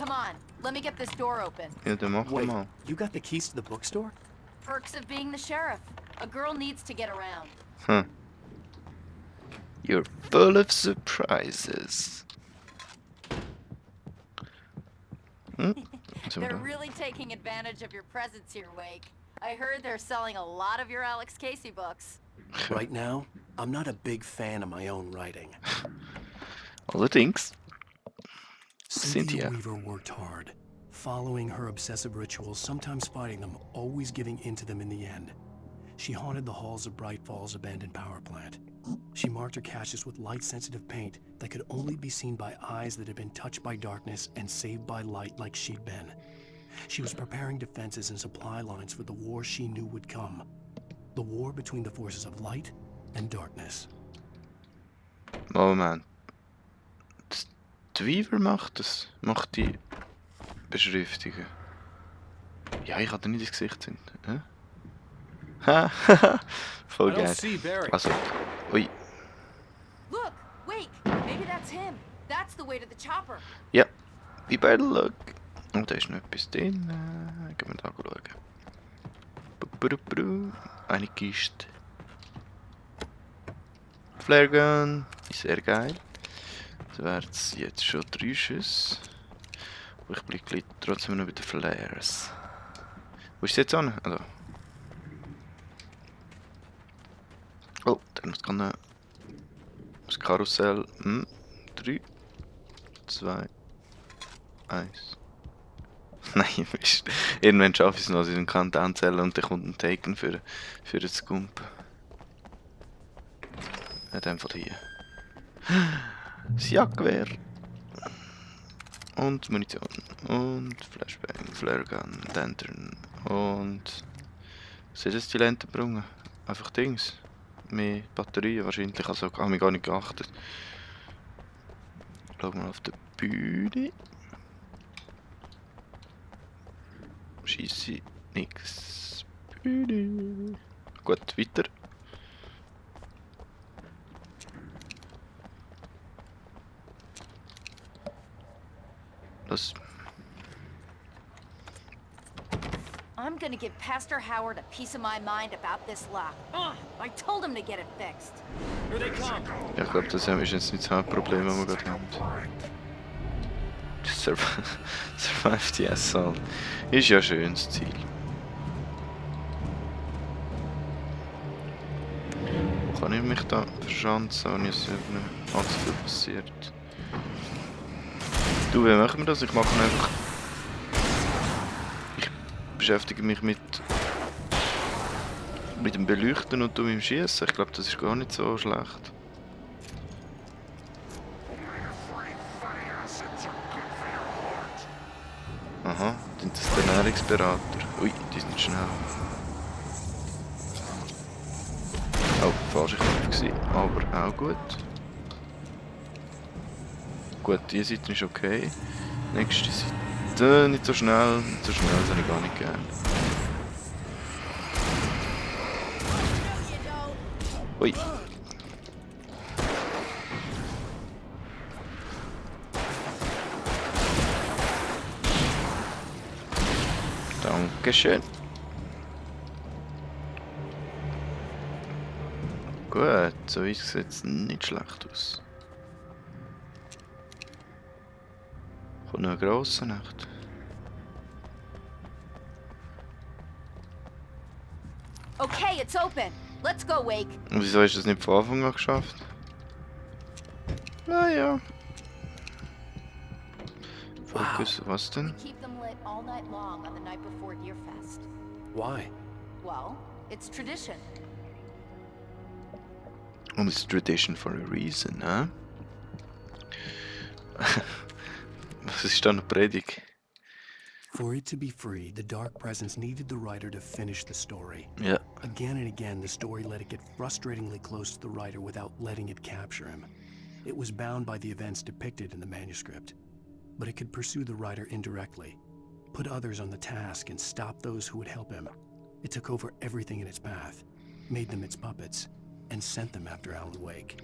Come on, let me get this door open. Ja, dann mach Wait, mal. you got the keys to the bookstore? Perks of being the sheriff. A girl needs to get around. Hm. You're full of surprises. Hm? Was haben wir They're da? really taking advantage of your presence here, Wake. I heard they're selling a lot of your Alex Casey books. Right now, I'm not a big fan of my own writing. Allerdings. Cynthia Cynthia. Weaver worked hard, following her obsessive rituals, sometimes fighting them, always giving in to them in the end. She haunted the halls of Bright Falls abandoned power plant. She marked her caches with light-sensitive paint that could only be seen by eyes that had been touched by darkness and saved by light like she'd been. She was preparing defenses and supply lines for the war she knew would come. The war between the forces of light and darkness. Moment. Die Weaver macht das. Macht die Beschriftungen. Ja, ich hatte nicht ins Gesicht sind. Hä? Ha, voll I don't geil. see Barry. Also, ui. Look, Wake, maybe that's him. That's the way to the chopper. Ja, we better look. Und da ist noch etwas drin. Gehen wir da schauen. Eine Kiste. Flare Gun. Sehr geil. Das wären jetzt schon 3 Schüsse. Aber ich bleibe trotzdem noch bei den Flares. Wo ist es jetzt an? Also. Oh, da muss gerade das Karussell. 3, 2, 1. Nein, Mist. Irgendwann schaffe ich es noch, dass ich den Countdown zählen und dann kommt ein Taken für das Gumpen. In dem Fall hier. Das Jagdgewehr. Und Munition. Und Flashbang, Flaregun, Lantern. Und... Was ist das, die Lanternbrunge? Einfach Dings. Mehr Batterien wahrscheinlich, also habe ich gar nicht geachtet. Schau mal auf die Bühne. Scheisse nix. Bühne. Gut, weiter. Das. I'm gonna give Pastor Howard a piece of my mind about this lock. I told him to get it fixed. Here they come. Ja, ich glaube, das ist jetzt nicht das Hauptproblem, das wir gerade haben. Survive the Assault. Ist ja schön, das Ziel. Wo kann ich mich da verschanzen, wenn es nicht allzu viel passiert? Du, wie machen wir das? Ich mache einfach... Ich beschäftige mich mit dem Beleuchten und mit dem Schießen. Ich glaube, das ist gar nicht so schlecht. Aha, sind das die Ernährungsberater? Ui, die sind schnell. Oh, falsche Knopf gewesen, aber auch gut. Gut, die Seite ist okay. Nächste Seite, nicht so schnell, das habe ich gar nicht gern. Ui. Dankeschön. Gut, so sieht es jetzt nicht schlecht aus. Kommt noch ein grosser Nacht. Okay, it's open. Let's go, Wake. Und wieso hast du das nicht von Anfang an geschafft? Naja. Fokus, was denn? Keep them lit all night long on the night before Deerfest. Why? Well, it's tradition. And it's tradition for a reason, huh? Was ist da eine Predigt? For it to be free, the Dark Presence needed the writer to finish the story. Ja. Again and again, the story let it get frustratingly close to the writer without letting it capture him. It was bound by the events depicted in the manuscript, but it could pursue the writer indirectly, put others on the task and stop those who would help him. It took over everything in its path, made them its puppets, and sent them after Alan Wake.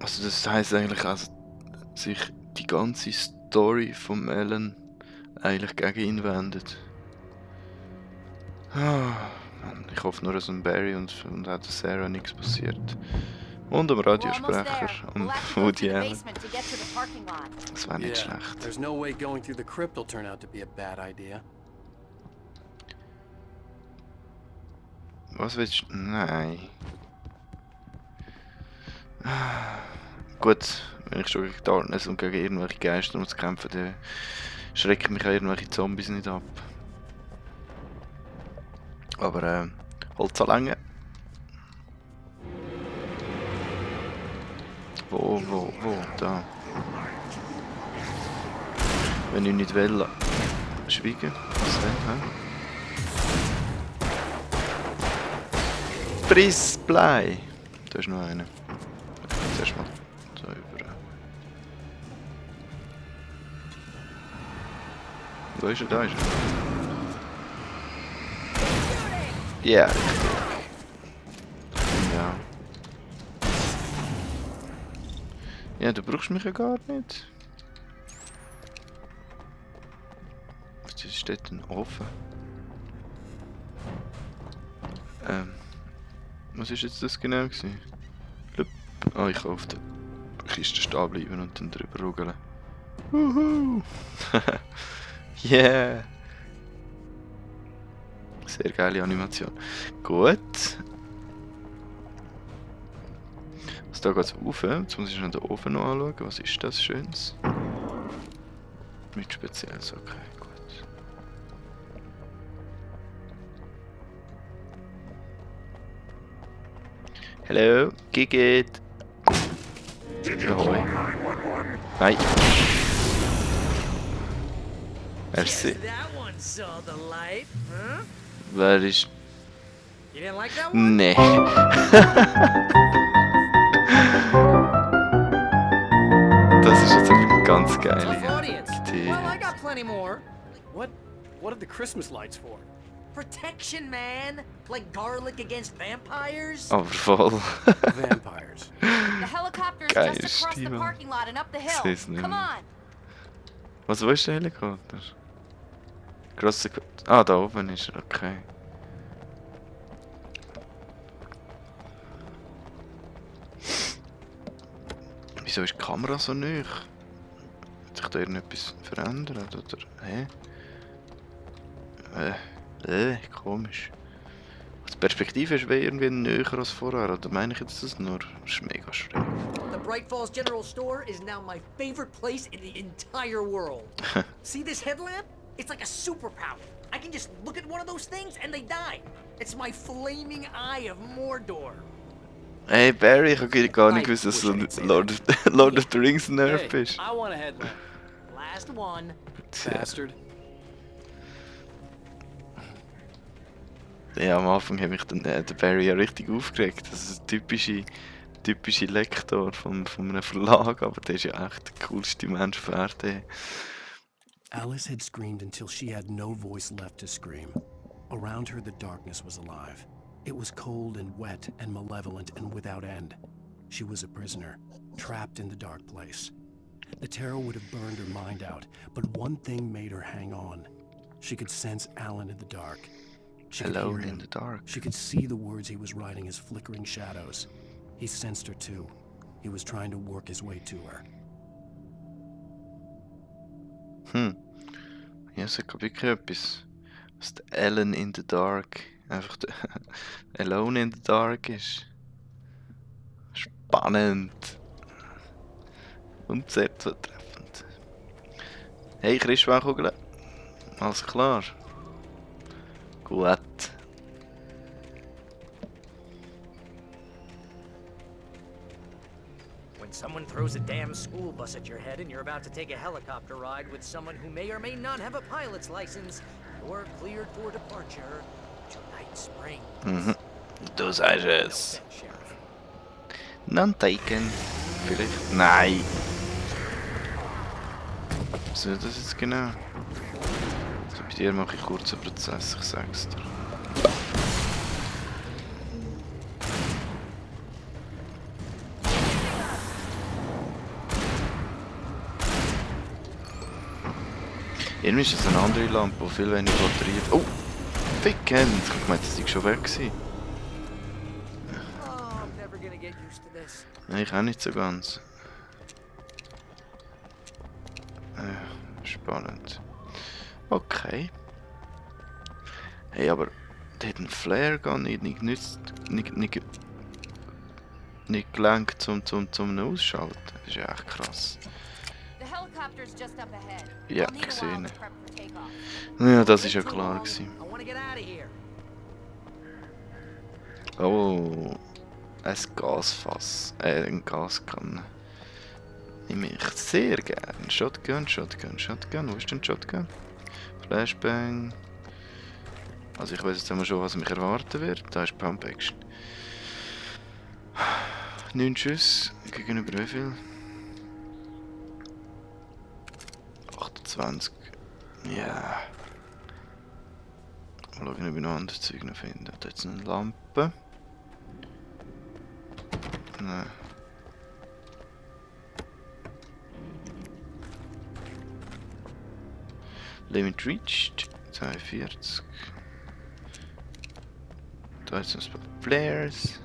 Also das heisst eigentlich, also sich die ganze Story von Alan eigentlich gegen ihn wendet. Mann, ich hoffe nur, dass dem Barry und auch der Sarah nichts passiert. Und dem We're almost there. Radiosprecher und We'll have to go Woody through the Allen. basement to get to the parking lot. Das wäre nicht schlecht. There's no way going through the crypt will turn out to be a bad idea. Was willst du? Nein. Gut, wenn ich schon gegen Darkness und gegen irgendwelche Geister muss kämpfen, dann schrecken mich auch irgendwelche Zombies nicht ab. Aber Holz lange. Wo? Da. Wenn ich nicht will, schweigen. Was denn, hä? Prissblei! Da ist noch einer. Zuerst mal so über. Wo ist er? Da ist er. Ja, richtig. Ja. Ja, du brauchst mich ja gar nicht. Was steht denn offen? Was ist jetzt das genau gewesen? Ah, ich kann auf der Kiste stehen bleiben und dann drüber rugeln. Wuhu! Yeah! Sehr geile Animation. Gut. Also da geht es rauf. Jetzt muss ich noch den Ofen noch anschauen. Was ist das Schönes? Nichts Spezielles, okay, gut. Hallo, Gigit. Ahoi. Nein. Merci. That one saw the light, huh? Wer ist... You didn't like that one? Nee. Das ist jetzt eine ganz Tough geile audience. Idee. Well, I got plenty more. What are the Christmas lights for? Protection, man. Like garlic against vampires. Aber voll. Vampires. The helicopter's Geil, just across the Steven. parking lot and up the Ich hill. seh's nicht Come mehr. on. Was, wo ist der Helikopter? Grosse... Ah, da oben ist er, okay. Wieso ist die Kamera so nahe? Hat sich da irgendetwas verändert, oder? Hä? Komisch. Die Perspektive ist irgendwie näher als vorher, oder meine ich jetzt das nur? Das ist mega schräg. The Bright Falls General Store is now my favorite place in the entire world. See this headlamp? It's like a superpower. I can just look at one of those things and they die. It's my flaming eye of Mordor. Hey Barry, ich habe gar nicht gewusst, dass du Lord of the Rings Nerf bist. I want a headlamp. Last one. Tja. Bastard. Ja, am Anfang hat mich dann der Barry ja richtig aufgeregt. Das ist ein typische Lektor von einem Verlag, aber der ist ja echt der coolste Mensch auf Erde. Alice had screamed until she had no voice left to scream. Around her, the darkness was alive. It was cold and wet and malevolent and without end. She was a prisoner, trapped in the dark place. The terror would have burned her mind out, but one thing made her hang on. She could sense Alan in the dark. She could hear Alone in him. the dark. She could see the words he was writing as flickering shadows. He sensed her too. He was trying to work his way to her. Ja, es hat wirklich etwas. Was der Alan in the Dark einfach der Alone in the Dark ist. Spannend. Und sehr zutreffend. Hey, Christbachkugel. Alles klar. Gut. When someone throws a damn school bus at your head and you're about to take a helicopter ride with someone who may or may not have a pilot's license, you're cleared for departure to Night Springs. Du sagst es. Sheriff. Non-taken. Vielleicht. Nein. Was soll das jetzt genau? Also bei dir mache ich kurz einen Prozess, ich sag's dir. Irgendwie ist das eine andere Lampe, die viel weniger Batterien... Oh! Ficken! Ich hab gemeint, das sei schon weg gewesen. Oh, I'm never gonna get used to this. Nein, ich auch nicht so ganz. Spannend. Okay. Hey, aber der hat einen Flare gar nicht gelenkt zum Ausschalten. Das ist ja echt krass. The helicopter's just up ahead. Ja, I'll need a while gesehen. to prep for takeoff. Ja, das ist ja Wait too klar long. gewesen. I wanna get out of here. Oh, ein Gasfass. Ein Gaskanne. Nehme ich sehr gern. Shotgun. Wo ist denn Shotgun? Flashbang. Also ich weiß jetzt einmal schon, was mich erwarten wird. Da ist Pump Action. 9 Schuss. Gegenüber wie viel? 28. Ja. Mal schauen, ob ich noch anderes Zeug noch finde. Da jetzt eine Lampe. Nein. Limit reached. 42. Da ist noch ein paar Flares.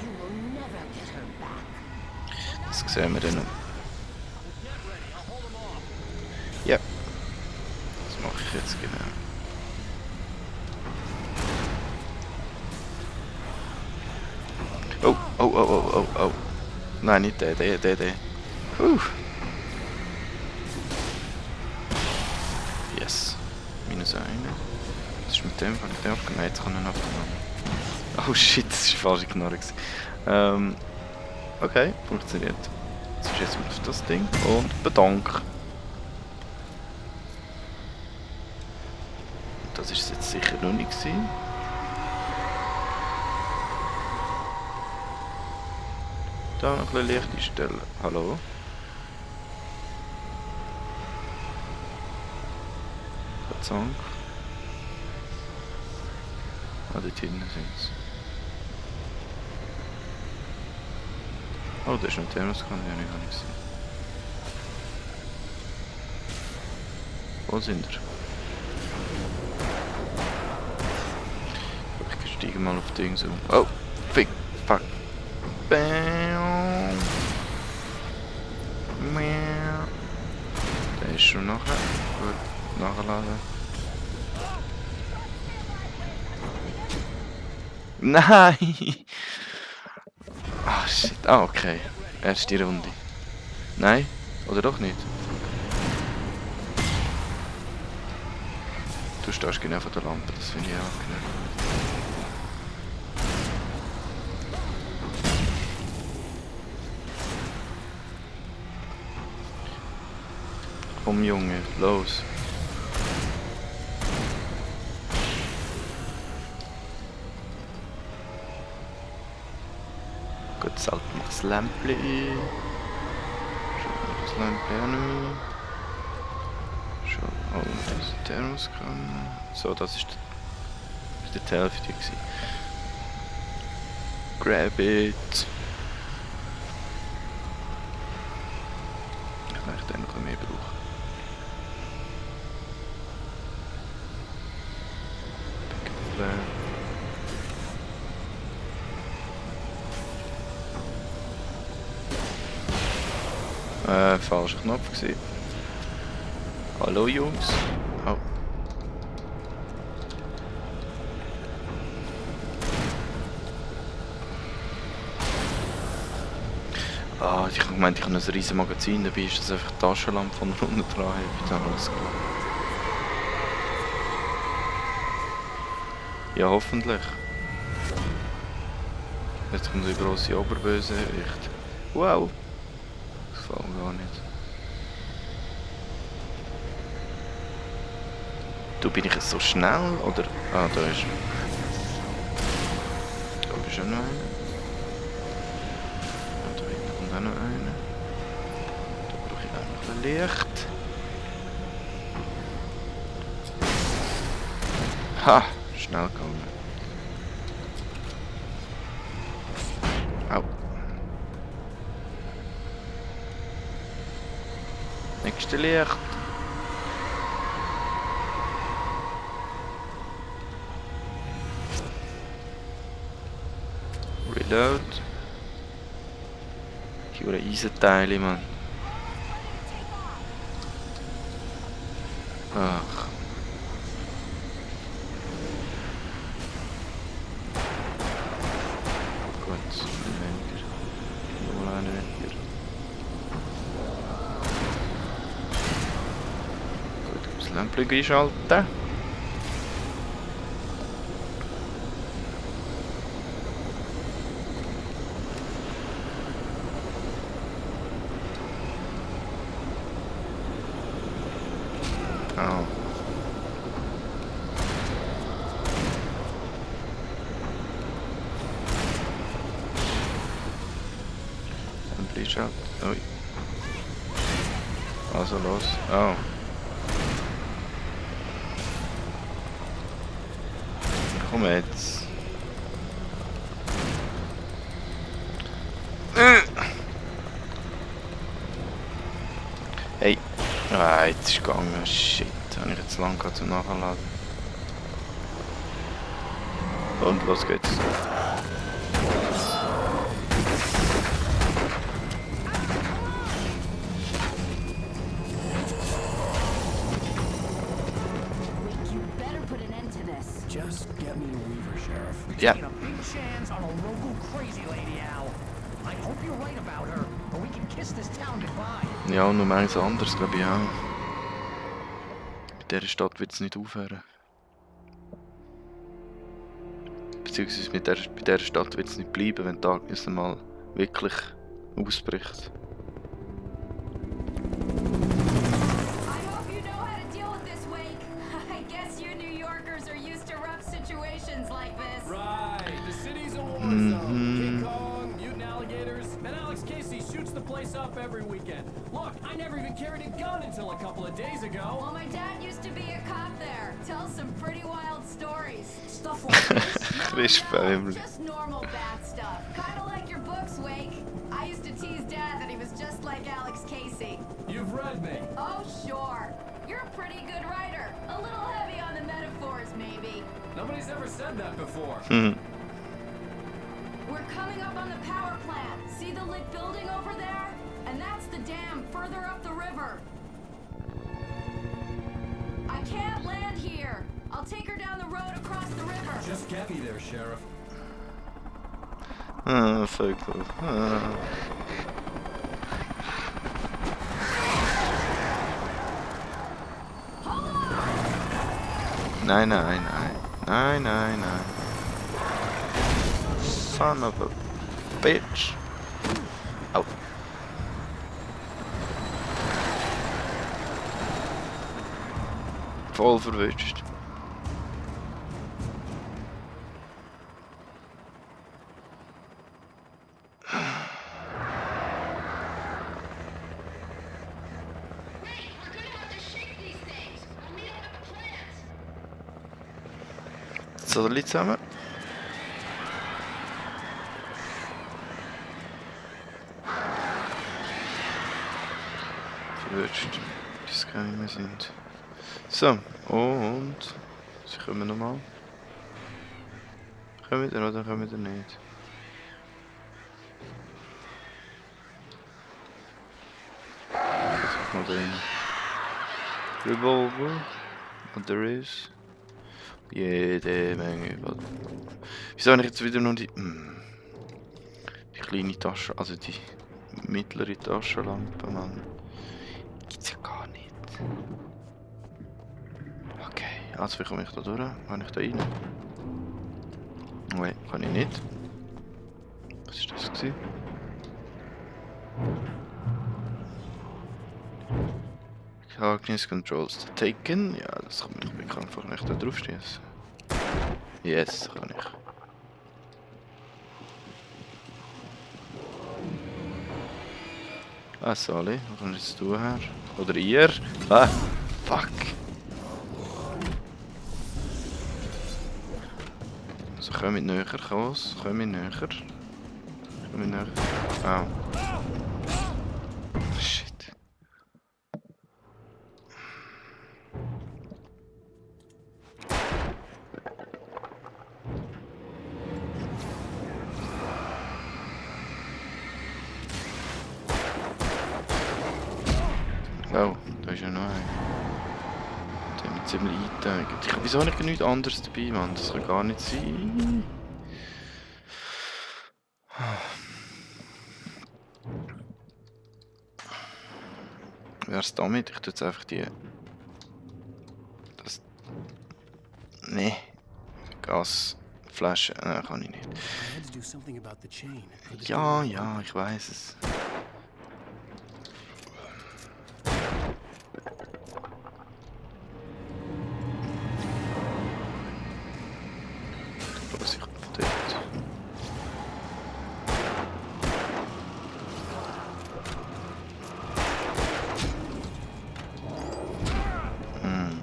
You will never get her back. Das sehen wir dann noch. Ja. Das mache ich jetzt genau. Oh. Nein, nicht der. Yes. Minus 1. Was ist mit dem? Kann ich den abgenommen? Nein, jetzt kann ich ihn abgenommen. Oh shit, das ist falsch Knarre. Okay, funktioniert. Jetzt ist jetzt auf das Ding und bedank. Das ist es jetzt sicher noch nicht gewesen. Da noch ein bisschen Licht einstellen. Hallo? Gott sei Dank. Ah, dort hinten sind sie. Oh, da ist noch ein Thermoskanne, den habe ich gar nicht gesehen. Wo sind wir? Ich steige mal auf Ding so. Oh, fick, fuck. Bam. Miau. Der ist schon nachher. Gut, nachladen. Nein! Ah, shit. Ah, okay. Erste Runde. Nein? Oder doch nicht? Du stehst genau vor der Lampe, das finde ich auch angenehm. Komm Junge, los. Gut, jetzt halt noch das Lämpchen ein. Schau noch das Lämpchen an. Schau, oh, das ist die Thermoskanne. So, das ist die Hälfte gewesen. Grab it. Ich möchte den noch ein bisschen mehr brauchen. Falscher Knopf gewesen. Hallo Jungs. Oh. Ah, ich habe gemeint, ich habe ein riesiges Magazin dabei, ist das einfach die Taschenlampe von unten dran, habe ich dann alles klar. Ja, hoffentlich. Jetzt kommt der grosse Oberbösewicht. Wow! Das gefällt mir gar nicht. Du, bin ich jetzt so schnell, oder? Ah, da ist er. Da ist auch noch einer. Ah, da hinten kommt auch noch einer. Da brauche ich auch noch ein bisschen Licht. Ha! Schnell gegangen. Au. Nächste Licht. Reload. Hier Eisenteile, Mann. Ach. Gut, weniger. Nochmal eine weniger. Gut, das Lämpchen einschalten. Oh. Lämpchen einschalten. Ui. Also los. Oh. Komm jetzt. Hey. Ah, jetzt ist es gegangen. Shit. Habe ich jetzt lang zum Nachladen. Und los geht's. You better put an end to this. Just get me to Weaver, Sheriff. Ja. Taking a big chance on a local crazy lady, Al. I hope you're right about her, or we can kiss this town goodbye. Ja, und noch eins anderes, glaube ich auch. Bei dieser Stadt wird es nicht aufhören. Beziehungsweise bei dieser Stadt wird es nicht bleiben, wenn Darkness einmal wirklich ausbricht. I hope you know how to deal with this, Wake. I guess you New Yorkers are used to rough situations like this. Right, the city's a war zone. King Kong, mutant alligators, and Alex Casey shoots the place up every weekend. Look, I never even carried a gun until a couple of days ago. Well, my dad used to be a cop there. Tells some pretty wild stories. Stuff like this. Chris family. Just normal bad stuff. Kinda like your books, Wake. I used to tease Dad that he was just like Alex Casey. You've read me. Oh, sure. You're a pretty good writer. A little heavy on the metaphors, maybe. Nobody's ever said that before. We're coming up on the power plant. See the lit building over there? And that's the dam further up the river. I can't land here. I'll take her down the road across the river. Just get me there, Sheriff. Ah, Vögel. Ah. Nein, nein, nein. Nein, nein, nein. Son of a bitch. Au. Voll verwünscht. So, alle zusammen. Verwünscht, dass es keine mehr sind. So, und sie kommen nochmal. Kommen wir oder kommen wir nicht? Mal den Revolver. Und there is jede Menge. Wieso habe ich jetzt wieder nur die kleine Tasche, also die mittlere Taschenlampe, Mann? Gibt's ja gar nicht. Okay, also wie komme ich da durch? Kann ich da rein? Nein, kann ich nicht. Was war das gewesen? Darkness controls the Taken. Ja, das kann man nicht, einfach nicht da drauf schießen. Yes, kann ich. Ah, Sally, was kannst du jetzt tun, Herr? Oder ihr? Ah, fuck. Komm mit näher, Kos. Komm mit näher. Komm mit näher. Au. Shit. Oh, da ist ja noch ein. Da haben wir ziemlich eingeteilt. Wieso habe ich nichts anderes dabei, Mann? Das kann gar nicht sein. Wär's damit? Ich tue jetzt einfach die... Das... Nee. Gasflasche. Nein, kann ich nicht. I had to do something about the chain. for the Ja, door. ja, ich weiß es. Los, ich auf dort. Hm.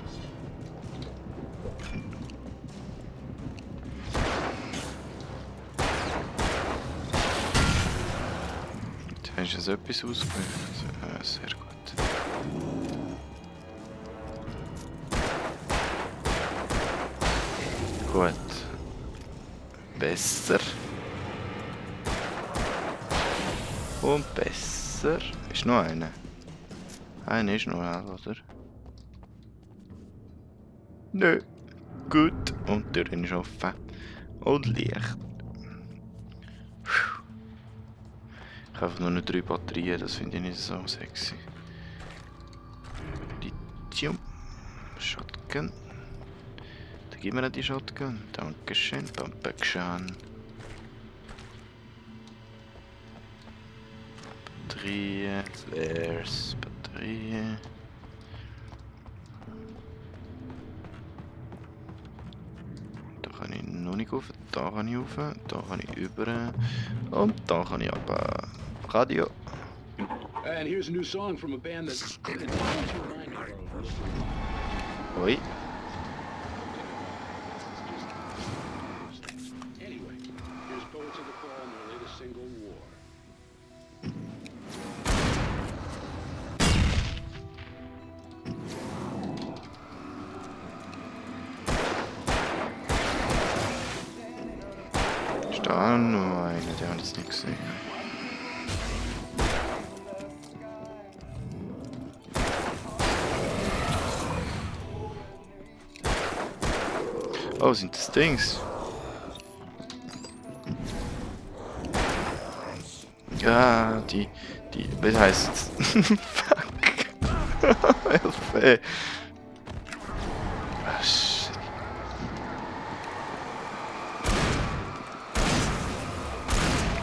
Jetzt hast du so etwas ausgemacht. Sehr gut. Gut. Besser. Und besser. Ist noch einer? Einer ist noch einer, oder? Nö. Gut. Und die Tür ist offen. Und Licht. Ich habe nur noch 3 Batterien, das finde ich nicht so sexy. Lithium. Shotgun. Dann gib mir die Shotgun. Dankeschön, Dankeschön. Batterien, Flares, Batterien. Da kann ich noch nicht rauf, da kann ich rauf, da kann ich über und da kann ich aber Radio. And here's a new song from a band that's Oi. Anyway, here's Poets of the Fall and their latest single, War. Ist da noch einer, der hat es nicht gesehen. Oh, sind das Dings? Ja, was heißt's? Fuck. Hilfe. Ah, shit.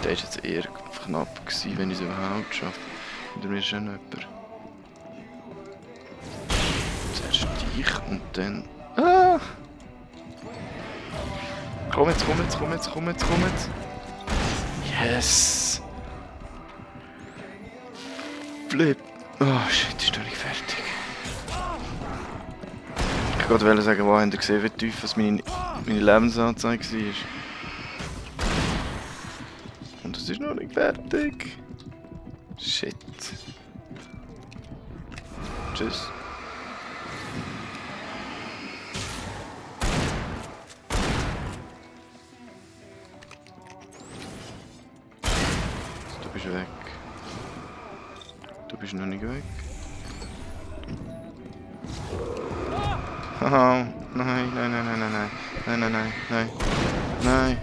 Der ist jetzt eher knapp gewesen, wenn ich es überhaupt schaffe. Oder mir ist schon jemand. Zuerst dich und dann... Ah! Komm jetzt, komm jetzt, komm jetzt, komm jetzt, komm jetzt. Yes! Flip! Oh shit, ist doch nicht fertig. Ich wollte gerade sagen, wo habt ihr gesehen, wie tief was meine Lebensanzeige war. Und es ist noch nicht fertig. Shit. Tschüss. Du bist weg. Du bist noch nicht weg. Oh, nein, nein, nein, nein, nein, nein, nein, nein, nein, nein.